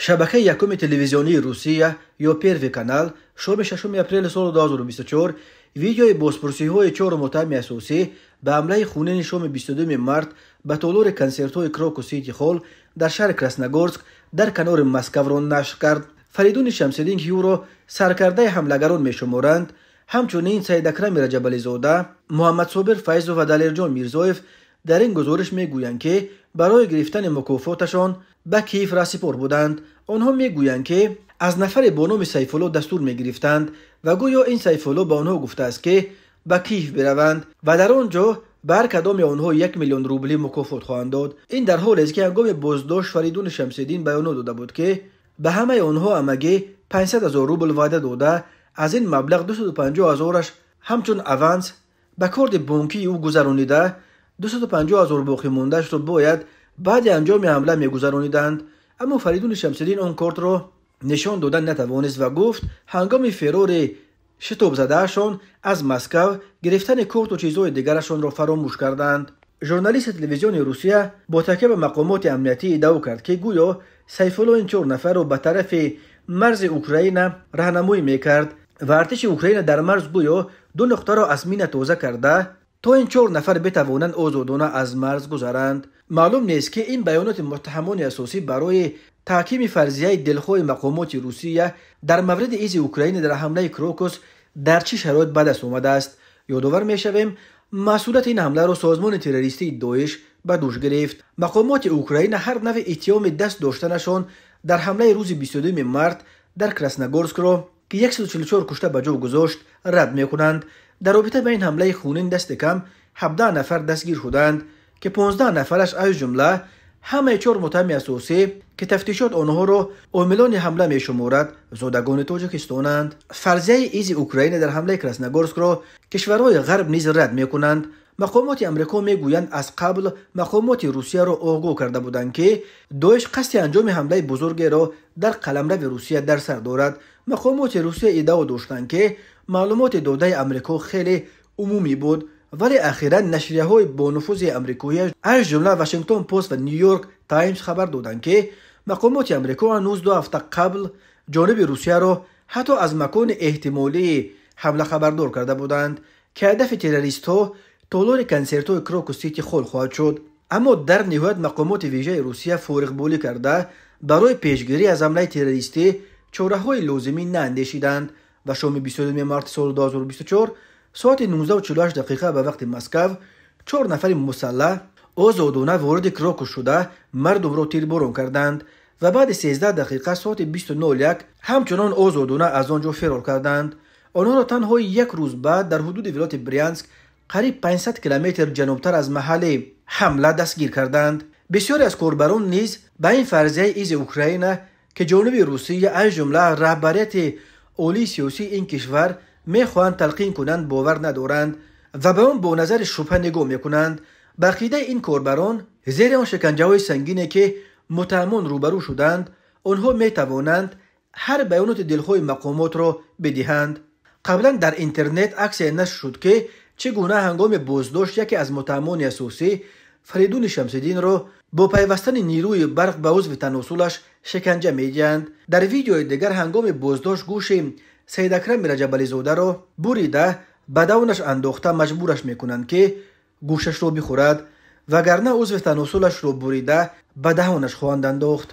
Шабакаи якуми телевизионии Русия ё Первый канал шоми 6 апрели соли 2024 видеои бозпурсиҳои чору муттаҳами асосӣ ба ҳамлаи хунини шоми 22 март ба толори консертҳои Крокус Сити Холл дар шаҳри Красногорск дар канори Москваро нашр кард. Фаридуни Шамсиддин, ки ӯро саркардаи ҳамлагарон мешуморанд, ҳамчунин Саидакрами Раҷабализода, Муҳаммадсобир Файзов ва Далерҷон Мирзоев дар ин гузориш мегӯянд, ки барои гирифтани мукофоташон ба Киев раҳсипор буданд. Онҳо мегӯянд, ки аз нафаре бо номи Сайфулло дастур мегирифтанд ва гӯё ин Сайфулло ба онҳо гуфтааст, ки ба Киев бираванд ва дар он ҷо ба ҳар кадоми онҳо 1 миллион рубли мукофот хоҳанд дод. Ин дар ҳолест, ки ҳангоми боздошт Фаридуни Шамсиддин баёнот дода буд, ки ба ҳамаи онҳо ҳамагӣ 500 ҳазор рубл ваъда дода, аз ин маблағ 250 ҳазораш ҳамчун аванс ба корти бонкии ӯ гузаронида, 250 ҳазор боқимондаашро бояд баъди анҷоми ҳамла мегузарониданд. Аммо Фаридуни Шамсиддин он кортро нишон дода натавонист ва гуфт, ҳангоми ферори шитобзадаашон аз Москав гирифтани корту чизҳои дигарашонро фаромӯш карданд. Журналисти телевизиони Русия бо такя ба мақомоти амниятӣ иддао кард, ки гӯё Сайфулло ин чор нафарро ба тарафи марзи Украина раҳнамоӣ мекард ва артиши Украина дар марз гӯё ду нуқтаро аз мина тоза карда, то ин чор нафар битавонанд озодона аз марз гузаранд. Маълум нест, ки ин баёноти муттаҳамони асосӣ барои таҳкими фарзияи дилхоҳи мақомоти Русия дар мавриди изи Украина дар ҳамлаи Крокус дар чӣ шароит ба даст омадааст. Ёдовар мешавем, масъулияти ин ҳамларо созмони террористии Доиш ба дӯш гирифт. Мақомоти Украина ҳар навъи иттиҳоми даст доштанашон дар ҳамлаи рӯзи 22 март дар Красногорскро, ки 144 кушта ба ҷо гузошт, рад мекунанд. Дар робита ба ин ҳамлаи хунин дасти кам 17 нафар дастгир шуданд, ки 15 нафараш, аз ҷумла ҳамаи чор муттаҳами асосӣ, ки тафтишот онҳоро омилони ҳамла мешуморад, зодагони Тоҷикистонанд. Фарзияи изи Украина дар ҳамлаи Красногорскро кишварҳои Ғарб низ рад мекунанд. Мақомоти Амрико мегӯянд, аз қабл мақомоти Русияро огоҳ карда буданд, ки Доиш қасди анҷоми ҳамлаи бузургеро дар қаламрави Русия дар сар дорад. Мақомоти Русия иддао доштанд, ки маълумоти додаи Амрико хеле умумӣ буд, вале ахиран нашрияҳои бонуфузи амрикоӣ, аз ҷумла Вашингтон Пост ва Ню Йорк Таймс, хабар доданд, ки мақомоти Амрико ҳанӯз 2 ҳафта қабл ҷониби Русияро ҳатто аз макони эҳтимолии ҳамла хабардор карда буданд, ки ҳадафи террористҳо толори консертҳои Крокус Сити Холл хоҳад шуд. Аммо дар ниҳоят мақомоти вижаи Русия фориғболӣ карда, барои пешгирӣ аз ҳамлаи террористӣ чораҳои лозимӣ наандешиданд ва шоми 22 марти соли 2024 соати 19:48 дақиқа ба вақти Москав чор нафари мусаллаҳ озодона вориди Крокус шуда, мардумро тирборон карданд ва баъди 13 дақиқа соати 20:01 ҳамчунон озодона аз он ҷо фирор карданд. Онҳоро танҳо як рӯз баъд дар ҳудуди вилояти Брянск, қариб 500 километр ҷанубтар аз маҳалли ҳамла, дастгир карданд. Бисёре аз корбарон низ ба ин фарзияи изи Украина, ки ҷониби Русия, аз ҷумла раҳбарияти олии сиёсии ин кишвар, мехоҳанд талқин кунанд, бовар надоранд ва ба он бо назари шубҳа нигоҳ мекунанд. Ба ақидаи ин корбарон, зери он шиканҷаҳои сангине, ки муттаҳамон рӯбарӯ шуданд, онҳо метавонанд ҳар баёноти дилхоҳи мақомотро бидиҳанд. Қаблан дар интернет аксе нашр шуд, ки чӣ гуна ҳангоми боздошт яке аз муттаҳамони асосӣ, Фаридуни Шамсиддинро, бо пайвастани нерӯи барқ ба узви таносулаш шиканҷа медиҳанд. Дар видеои дигар ҳангоми боздошт гӯши Саидакрами Раҷабализодаро бурида, ба давнаш андохта, маҷбураш мекунанд, ки гӯшашро бихӯрад, вагарна узви таносулашро бурида, ба даҳонаш хоҳанд андохт.